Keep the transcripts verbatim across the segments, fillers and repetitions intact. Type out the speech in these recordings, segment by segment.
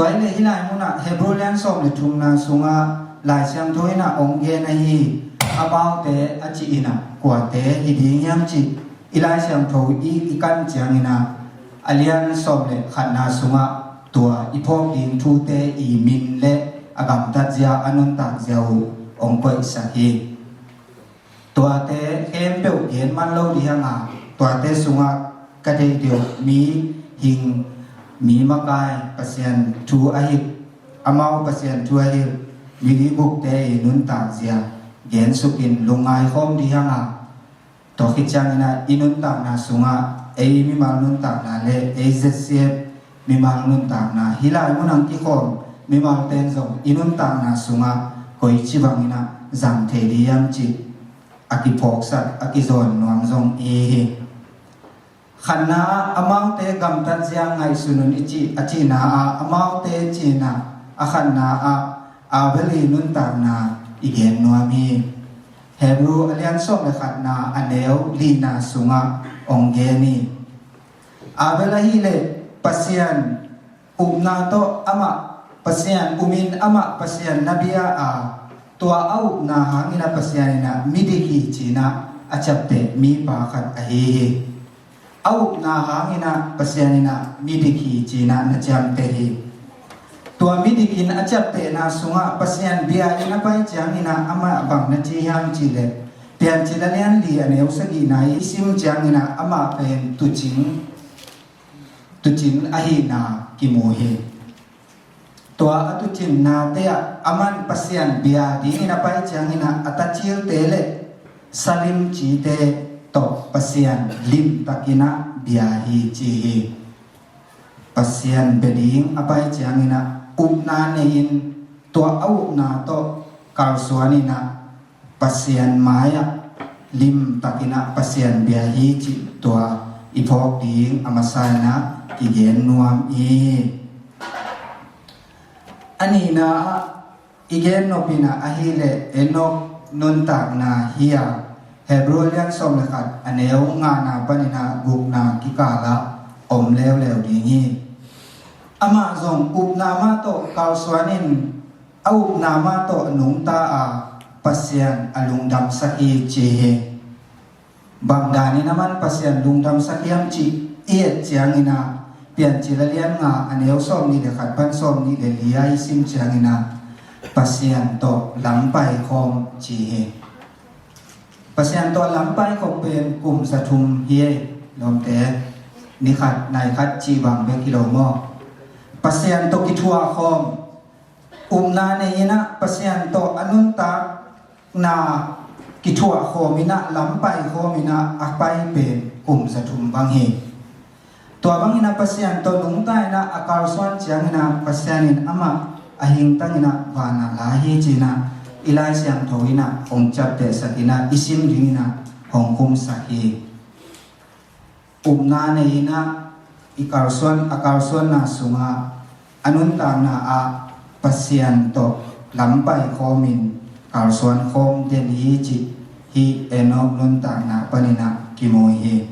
Tua hi leh hih lai munah Hebrew lian sawm le thumna sungah Lai Siangtho inah hong gen ahi amaute a cih inah kuate hi ding hiam cih i Lai Siangtho i, i kan cianginah a lian sawm le khatna sungah tua i phawk ding thute i min le a gamtat zia, a nuntak zia uh hong koihsak hi. Tuate khempeuh gen man lo ding hanga, tuate sungah ka deih deuh mi hing, mi makai, Pasian thu a hilh, amau Pasian thu a hilh mi gukte i nuntak zia gensukin lungngai khawm ding hanga, tua khit cianginah i nuntakna sungah ei mimal nuntakna le ei Z C F mimal nuntakna, hih lai munah kikhawm mimal ten zong i nuntakna sungah koici banginah zang thei ding hiam cih a kiphawksak, a kizawn nuam zong i hi. Khatna ah amaute gamtat zia ngaihsun un i cih, a cihna ah amaute cihna a khatna ah Abel i nuntakna i gen nuam hi. Hebrew a lian sawm le khatna a neu lina sungah hong gen hi. Abel ahih leh Pasian upna tawh amah Pasian umin amah Pasian na bia a, tua a upna hangin a Pasian inah midik hi cinah a ciapteh mipa khat ahi hi. A upna hangin a Pasian inah midik hi cinah na ciamteh hi. Tua midikin a ciaptehna sungah Pasian bia in a pai cianginah amah bang na ci hiam cihleh, Piancil a lian li a neu sagihna i sim cianginah amah pen tuucing, tuucing ahihna kimu hi. Tua a tuucingnate ah aman Pasian bia dingin a pai cianginah a tacilte le salim cite tawh Pasian limtakinah bia hi ci hi. Pasian bia ding a pai cianginah upna nei-in tua a upna tawh kalsuaninah Pasian mai-ah limtakinah Pasian bia hi cih tua i phawk ding a masa inah kigen nuam i hi. A nihna ah i gen nop inah ahih leh Enok nuntakna hi a, Hebrew lian sawm le khat a neu ngana paninah gukna kikalah om leuleu ding hi. Amah zong upna mah tawh kalsuanin a upna mah tawh nungta a Pasian a lungdamsak hi ci hi. Bang danin aman Pasian lungdamsak hiam cih i et cianginah Piancil a lian nga a neu sawm nih le khat pan sawm nih le li a i sim cianginah Pasian tawh lampai khawm ci hi. Pasian tawh lampai khawm pen kum za thum hi ei, lawmte, ni khat nai khat cih bang bek hi lo maw? Pasian tawh kithuah khawm, upna nei inah Pasian tawh a nuntakna kithuah khawm inah lampai khawm inah a pai pen kum za thum bang hi. Tua bangin a Pasian tawh nungta inah a kalsuan cianginah Pasian in amah a hingtang inah vanah la hi cinah i Lai Siangtho inah hong ciaptehsak inah i sim dinginah hong khumsak hi. Upna nei inah i kalsuan, a kalsuanna sungah a nuntakna ah Pasian tawh lampai khawmin kalsuan khawm den hi cih hih Enok nuntakna paninah kimu hi.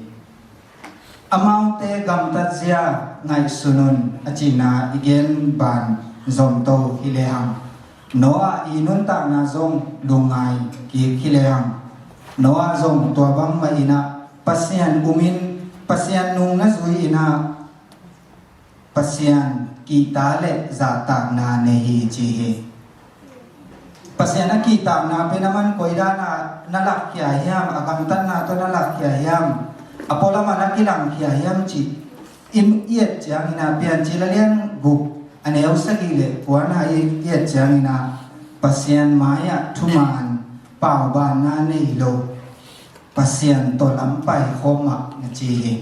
Amaute gamtat zia ngaihsun un a cihna i gen ban zomto hi lehang, Noah i nuntakna zong lungngai kik hi lehang, Noah zong tua bangmah inah Pasian umin Pasian nung na zui inah Pasian kihta le zahtakna nei hi ci hi. Pasian a kihtakna pen aman koi dana na lakkhia hiam, a gamtatna tawh na lakkhia hiam, a pualamah na kilangkhia hiam cih i et cianginah Piancil a lian guk a neu sagih le kuana i et cianginah Pasian mai-ah thuman paubanna nei lo, Pasian tawh lampai khawm mah na ci hi.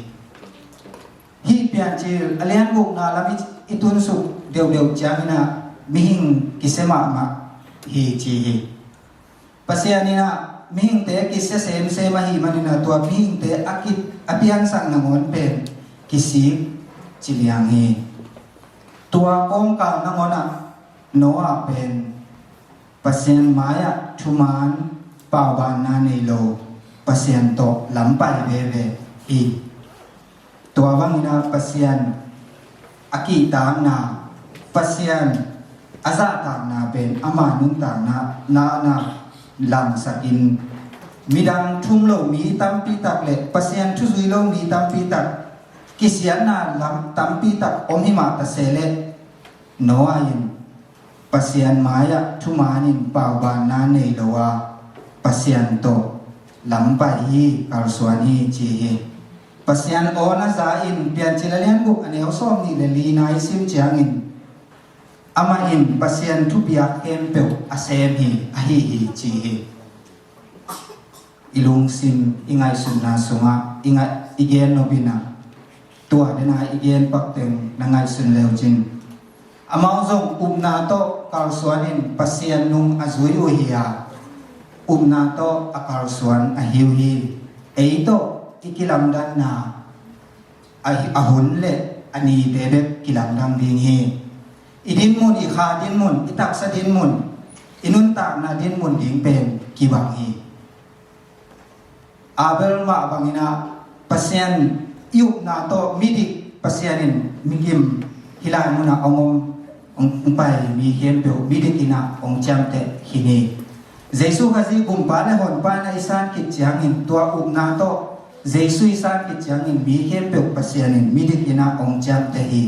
Hih Piancil a lian gukna lam i, i tunsuk deuhdeuh cianginah mihing kisia mahmah hi ci hi. Pasian inah mihingte kisia semsem ahih maninah tua mihingte a ki, a piansak nangawn pen kisik ci liang hi. Tua kawmkal nangawnah Noah pen Pasian mai-ah thuman paubanna nei lo, Pasian tawh lampai veve hi. Tua bangin ah Pasian a kihtakna, Pasian a zahtakna pen ama nuntakna na na langsakin midang thum lo mi tampi tak le Pasian thuzui lo mi tampi tak kisiatna lam tampi tak om hi mah ta se le Noah in Pasian mai-ah thumanin paubanna nei lo a Pasian tawh lam pai hi, kalsuan hi ci hi. Pasian aw na za in Piancil a lian guk a neu sawm nih le li na i sim ciangin amah in Pasian thupiak khempeuh a sem hi, ahi hi ci hi. I lungsim i ngaihsutna sungah i, ngai, i gen nop in ah tua dena i gen pak teng na ngaihsun le uh cin. Amau zong upna tawh kalsuan in Pasian nung a zui uh hi a, upna tawh a kalsuan ahi uh hi. Ei tawh i kilamdanna a, a hun le a nite bek kilamdang ding hi. I dinmun, i kha dinmun, i taksa dinmun, i nuntakna dinmun ding pen kibang hi. Abel mah bangin ah Pasian i upna tawh midik Pasian in mikim hih lai munah hong om, hong pai mi khempeuh midik in ah hong ciamteh khin hi. Jesu Khazih gumpa le honpa in ah i san khit ciangin tua upna tawh Jesu i san khit ciangin mi khempeuh Pasian in midik in ah hong ciamteh hi.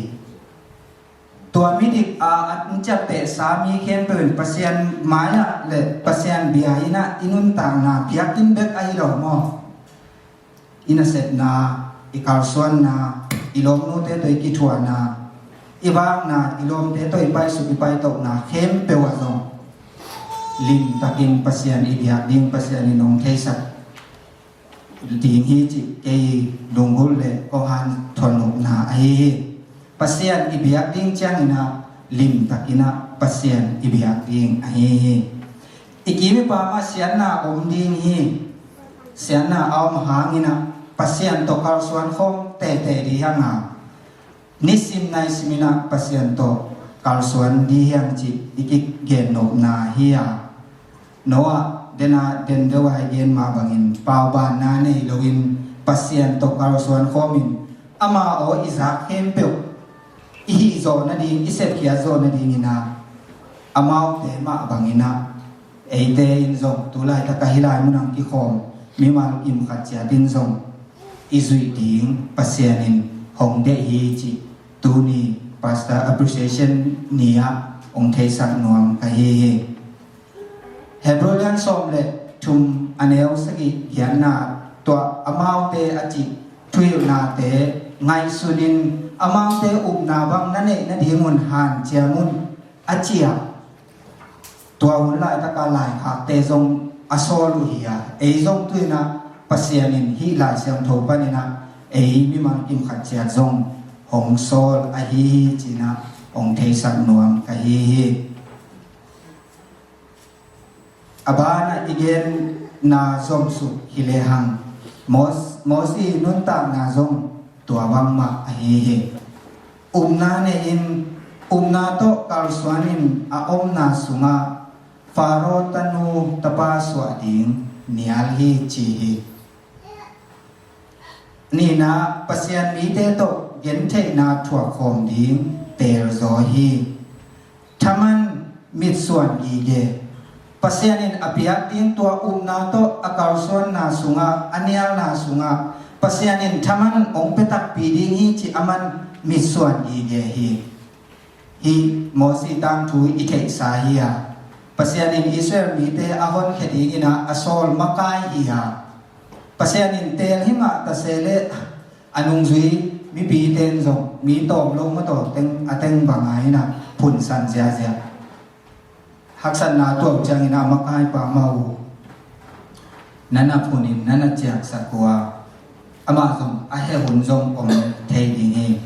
Tua midik a, a hong ciamtehsa mi khempeuh in Pasian mai-ah le Pasian bia in ah i nuntakna biakinn bek ahi lo maw? I nasepna, i kalsuanna, i lawmnute tawh i kithuahna, i vakna, i lawmte tawh i paisuk i paitokna khempeuh ah zong limtakin Pasian i biak ding Pasian in hong theisak ding hi cih kei lunggulh le kong hanthawn nopna ahi hi. Pasian i biak ding ciangin ah limtakin ah Pasian i biak ding ahi hi. I kim i pam ah siatna om ding hi. Siatna a om hangin ah Pasian tawh kalsuan khawm teitei ding hi hang a, nisim naisim in ah Pasian tawh kalsuan ding hi hang cih i kigen nopna hi a, Noah den a den deuh a i gen mah bangin paubanna nei loin Pasian tawh kalsuan khawmin ama aw i zak khempeuh i hih zawh nading, i sepkhiat zawh nadingin ah amaute mah bangin ah eite in zong tu laitak a hih lai munah kikhawm mimal kim khat ciat in zong i zuih ding Pasian in hong deih hi cih tuni Pastor Appreciation ni-ah hong theisak nuam ka hi hi. Hebrew lian sawm le thum a neu sagih giatna, tua amaute a cih thuhilhnate ngaihsunin amaute upna bang na neih nadingun hanciam un a ci a, tua hun laitaka laikhakte zong a sawl uh hi a, ei zong tu-in ah Pasian in hih Lai Siangtho panin ah ei mimal kim khat ciat zong hong sawl ahi hi ci-in ah hong theisak nuam ka hi hi. A banah i genna zomsuk hi lehang Mos-, Mosi nuntakna zong tua bangmah ahi hi. Upna nei-in upna tawh kalsuanin a omna sungah Faro tanu tapa suah ding nial hi ci hi. Nihna, Pasian mite tawh gentheihna thuakkhawm ding teelzaw hi. Thaman mitsuan gige. Pasian in a piak ding tua upna tawh a kalsuanna sungah, a nialna sungah Pasian in thaman hong pia takpi ding hi cih a man mitsuan gige hi. Hih Mosi tangthu i theihsa hi a, Pasian in Israel mite a honkhia dingin ah a sawl makai hi a, Pasian in teel hi mah ta se leh a nungzui mipite in zong mi tawm lo mataw teng, a teng banga in ah phunsan ziahziah. Haksatna tuak ciangin a makaipa mah uh na na phunin na na ciaksak uh a, amah zong a heh hun zong om thei ding hi.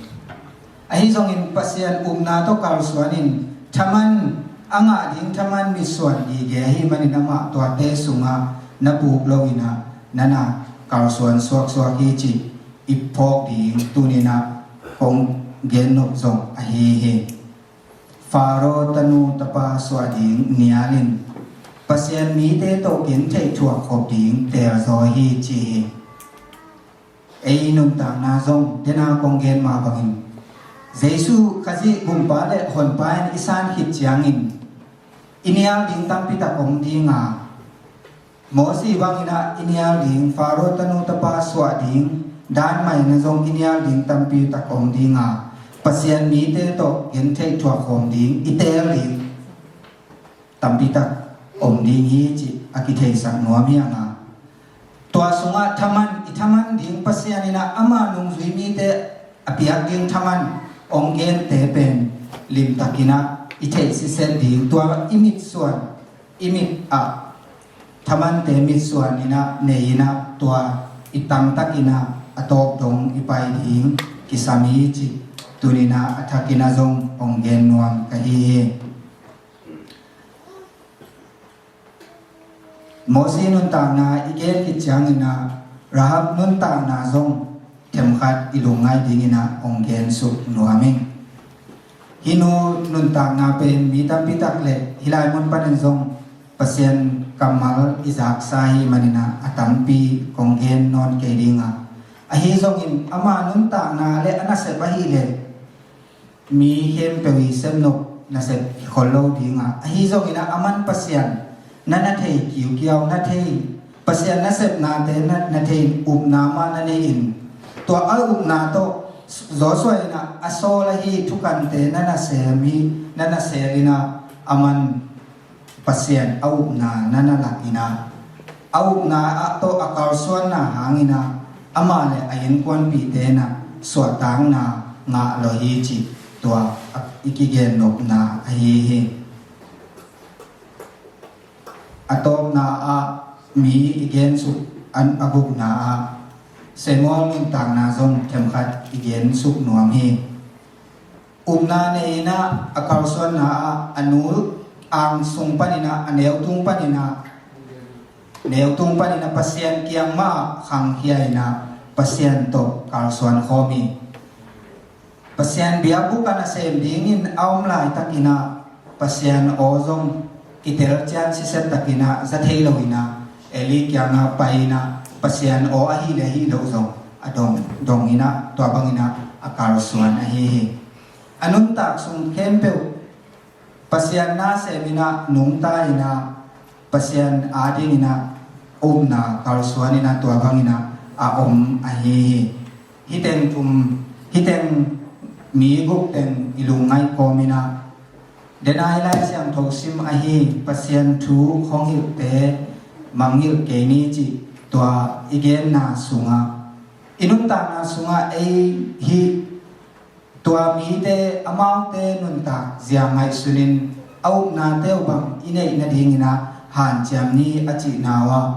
Ahi zongin Pasian upna tawh kalsuanin thaman a ngah ding thaman mitsuan gige ahih manin amah tuate sungah na buk loin ah na na kalsuan suaksuak hi cih i phawk ding tuni-in ah kong gen nop zong ahi hi. Faro tanu tapa suah ding nialin Pasian mite tawh gentheih thuak khop ding teelzaw hi ci hi. Ei nuntakna zong dena kong gen mah bangin Jesu Khazih gumpa le honpa in i san khit ciangin i nial ding tampi tak om ding a, Mosi bangin ah i nial ding, Faro tanu tapa suah ding, dan mah in ah zong i nial ding tampi tak om ding a, Pasian mite tawh gentheih thuak khawm ding, i teel ding tampi tak om ding hi cih a kitheisak nuam hi hang a, tua sungah thaman, i thaman ding Pasian in ah ama nungzui mite a piak ding thaman hong gente pen limtakin ah i theih siset ding, tua i mitsuan, i mit ah thamante mitsuan in ah nei in ah tua i tangtakin ah a tawp dong i pai ding kisam hi cih tuni-in ah a thakin ah zong hong gen nuam ka hi hi. Mosi nuntakna i gen khit ciangin ah Rahab nuntakna zong themkhat i lungngai dingin ah hong gensuk nuam ing. Hih nu nuntakna pen mi tampi tak le hih lai mun panin zong Pasian kammal i zaksa hi manin ah a tampi kong gen nawn kei ding a, ahi zongin ama nuntakna le a nasep ahih leh mi khempeuh i sepnop nasep hi khol lo ding a, ahi zongin ah aman Pasian na na thei kiukiau, na thei, Pasian nasepnate na, na thei, upna mah na nei in, tua a upna tawh Joshua in ah a sawl ahi thukante na na sem hi, na na sel in ah aman Pasian a upna na na lak in ah, a upna ah tawh a kalsuanna hangin ah amah le a innkuanpihte in ah suahtakna ngah lo hi cih tua a, i kigennopna ahi hi. A tawpna ah mi i gensuk a, a gukna ah Samuel nuntakna zong themkhat i gensuk nuam hi. Upna nei in ah a kalsuanna ah a nu ang sung panin ah, a neutung panin ah, neutung panin ah Pasian kiang mah khangkhia in ah Pasian tawh kalsuan khawm hi. Pasian biakbuk a nasem dingin a om laitakin ah Pasian aw zong kitel cian siset takin ah za thei lo in ah Eli kiangah pai in ah Pasian aw ahi le hi lo zong a dong, dong in ah tua bangin ah a kalsuan ahi hi. A nuntak sung khempeuh Pasian na sem in ah nungta in ah Pasian adingin ah upna kalsuan in ah tua bangin ah a om ahi hi. Hih teng thum, hih teng mi guk teng i lungngaih kawmin ah, dena i Lai Siangtho sim ahi Pasian thu hong hilhte mangngilh kei ni cih tua i genna sungah, i nuntakna sungah ei hih tua mite amaute nuntak zia ngaihsunin a upnate uh bang i neih nadingin ah hanciam ni a cihna uh ah,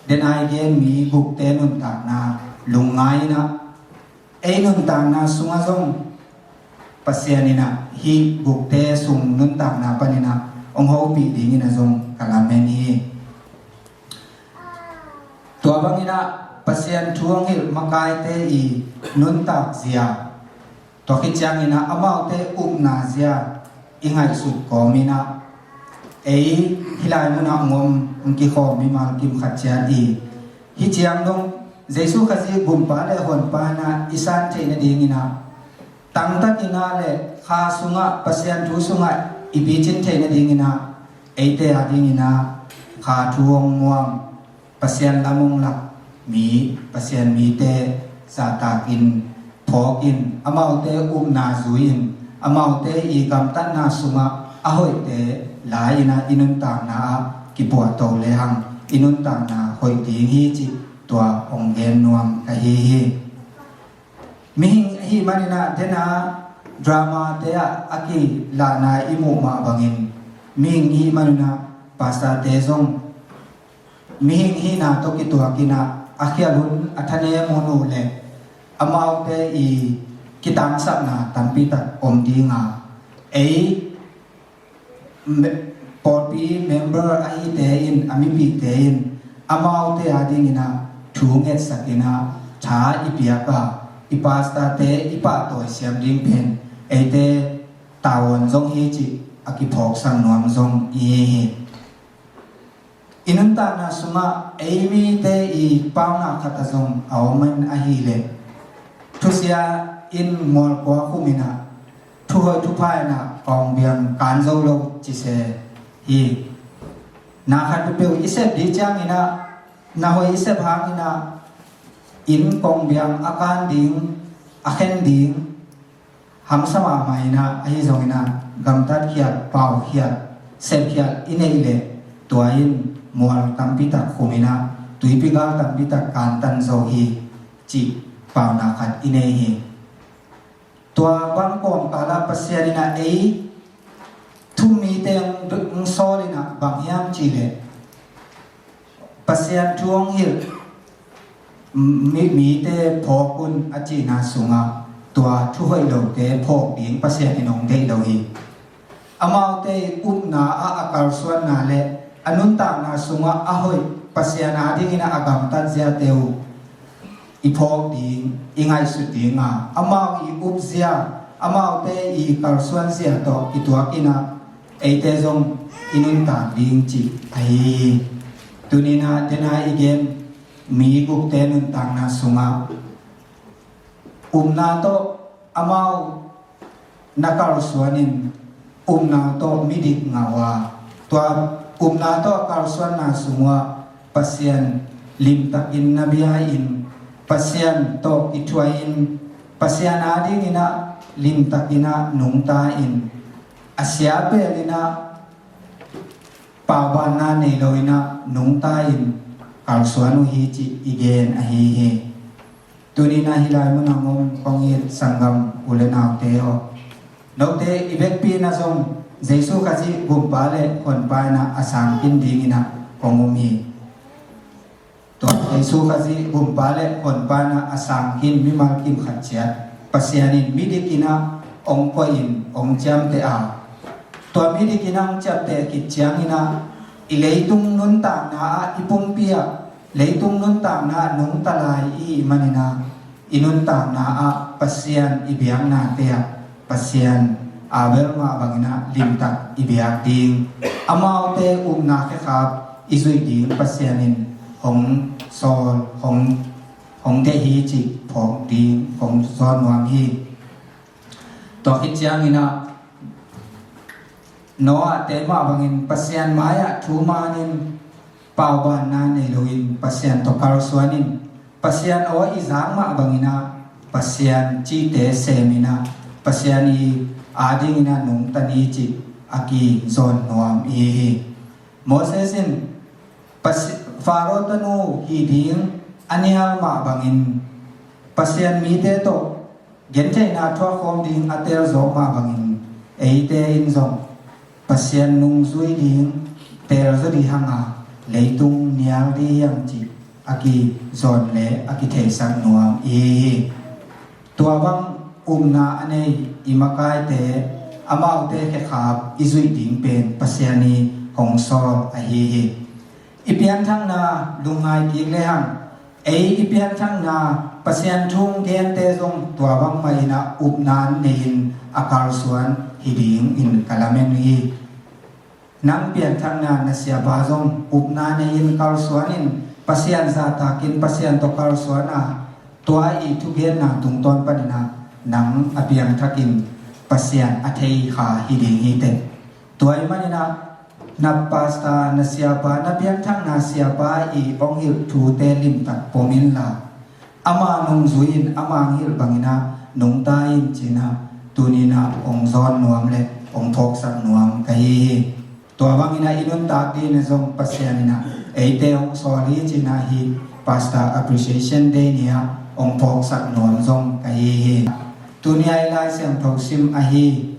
dena i gen mi gukte nuntakna lungngai in ah, ei nuntakna sungah zong Pasian in ah hih gukte sung nuntakna panin ah hong hopih dingin ah zong ka lamen hi. Tua bangin ah Pasian thu hong hilh makaite i nuntak zia, tua khit ciangin ah amaute upna zia i ngaihsut kawmin ah, ei hih lai munah hong om, hong kikhawm mimal kim khat ciat i, hih ciang dong Jesu Khazih gumpa le honpa in ah i san theih nadingin ah, tangtakin ah le kha sungah, Pasian thu sungah i picin theih nadingin ah, eite adingin ah kha thu hong muang, Pasian lam hong lak mi, Pasian mite zahtakin, phawkin, amaute upna zui-in, amaute i gamtatna sungah a hoihte la-in ah i nuntakna ah kipuahto lehang i nuntakna hoih ding hi cih tua hong gen nuam ka hi hi. Mihing ahih manin ah dena dramate ah a kilahna i muh mah bangin, mihing ahih manin ah pastorte zong mihing hihna tawh kituakin ah a khial hun, a thanem hun uh le amaute i kitangsapna tampi tak om ding a, ei me-, pawlpi member ahite in, a mipite in amaute adingin ah thu ngetsakin ah tha i piak a, i pastorte i pahtawi siam ding pen eite tavuan zong hi cih a kiphawksak nuam zong i hi hi. I nuntakna sungah ei mite i pauna khat ah zong a om in ahih leh, thusia in mualkua khum inah, thuhoih thupha inah kawngbiang kan zo lo cise hi. Na khat peuhpeuh i sep dih cianginah, na hoih i sep hanginah, inn kawngbiang a kan ding, a khen ding hamsa mahmah inah, ahi zonginah gamtat khiat, pau khiat, sep khiat i neih leh, tua in mual tampitak khum inah, tuipi gal tampitak kantan zo hi, cih paunak khat i nei hi. Tua bang kawmkalah Pasian inah ei thu mite hong sawl inah bang hiam cihleh, Pasian thu hong hilh mi, mite phawk un a cihna sungah, tua thuhoih lote phawk ding Pasian in hong deih lo hi. Amaute upna ah a kalsuanna le a nuntakna sungah a hoih, Pasian adingin a gamtat ziate uh i phawk ding, i ngaihsut ding a, amau i upzia, amaute i kalsuanzia tawh kituak inah eite zong i nuntak ding cih ahi hi. Tuninah dena i gen mi gukte nuntakna sungah upna tawh amau na kalsuanin, upna tawh midik ngah uh a, tua upna tawh a kalsuanna sung uh ah Pasian limtakin na bia-in, Pasian tawh kithuahin, Pasian adinginah limtakinah nungta-in, a sia pelinah paubanna nei loinah nungta-in kalsuan uh hi cih i gen ahi hi. Tuninah hih lai munah om kong it sanggam u le naute aw, note i vekpi inah zong Jesu Khazih gumpa le honpa inah a sangkim dinginah kong um hi. Tua Jesu Khazih gumpa le honpa inah a sangkim mimal kim khat ciat Pasian in midik inah hong koihin hong ciamteh a, tua midik inah hong ciamteh khit cianginah i leitung nuntakna ah i pumpi ah, leitung nuntakna ah nungta lai i hih maninah i nuntakna ah Pasian i biaknate ah Pasian Abel mah banginah limtak i biak ding, amaute upna khekhap i zuih ding Pasian in hong sawl, hong, hong deih hi cih phawk ding kong zawn nuam hi. Tua khit cianginah Noah te mah bangin Pasian mai-ah thu manin paubanna nei loin Pasian tawh kalsuanin, Pasian aw i zak mah banginah Pasian cihte seminah Pasian i adinginah nungta ni cih a kizawn nuam i hi hi. Moses in Pasi-, Faro tanu hi ding a nial mah bangin Pasian mite tawh gentheihna thuakkhawm ding a teel zawk mah bangin eite in zong Pasian nungzui ding teel zaw dih hanga leitung nial dih hiam cih a kizawn le a kitheisak nuam i hi hi. Tua bang upna a nei i makaite, amaute khekhap i zuih ding pen Pasian i hong sawl ahi hi. I pianthakna lungngai kik lehang, ei i pianthakna Pasian thu hong gente zong tua bangmah inah upna nei-in a kalsuan hi dingin ka lamen uh hi. Nang pianthakna na siapa zong upna nei-in kalsuanin Pasian zahtakin Pasian tawh kalsuan a, tua i thugenna tungtawn paninah nang a piangthakin Pasian a thei kha hi ding hi teh. Tua ahih maninah na pastor, na siapa, na pianthakna siapa i hong hilh thute limtak pom inla, ama nungzui-in ama hong hilh banginah nungta in cinah tuninah hong zawn nuam le hong phawksak nuam ka hi hi. Tua banginah i nuntak dingin zong Pasian inah eite hong sawl hi cinah hih Pastor Appreciation Day ni-ah hong phawksak nuam zong ka hi hi. Tuni-a i Lai Siangtho sim ahi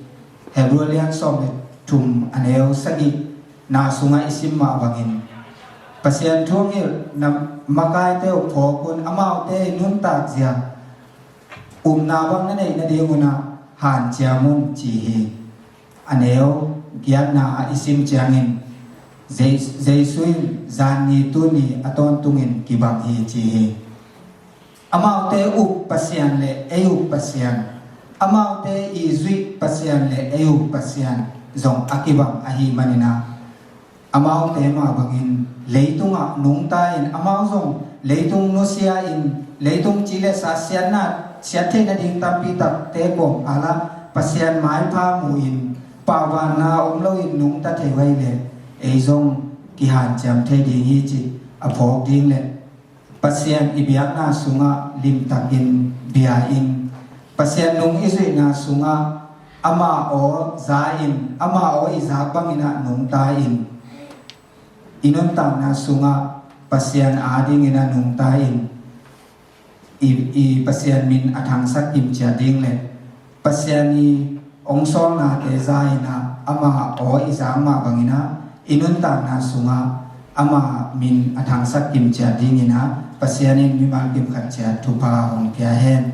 Hebrew lian sawm le thum a neu sagihna sungah i sim mah bangin, Pasian thu hong hilh na makaite uh phawk un, amaute i nuntak zia upna bang na neih nadingunah hanciam un ci hi. A neu giatna ah i sim ciangin, Jes-, Jesu in zanni tuni a tawntungin kibang hi ci hi. Amaute up Pasian le ei up Pasian, amaute i zuih Pasian le ei up Pasian zong a kibang ahih maninah, amaute mah bangin leitungah nungta in, amau zong leitung nusia in, leitung ci le sa siatna siat theih nading tampi takte kawm a la Pasian maipha mu-in pauvanna om loin nungta thei uh ahih leh ei zong kihanciam thei ding hi cih a phawk ding leh Pasian i biakna sungah limtakin bia-in Pasian nung i zuihna sungah ama aw za-in ama aw i zak bangin ah nungta in i nuntakna sungah Pasian adingin ah nungta in i, i Pasian min a thangsak kimciat ding le Pasian i ong sawlnate za-in ah ama aw i zak mah bangin ah i nuntakna sungah ama min a thangsak kimciat dingin ah Pasian in mimal kimkhat ciat thupha hong pia hen.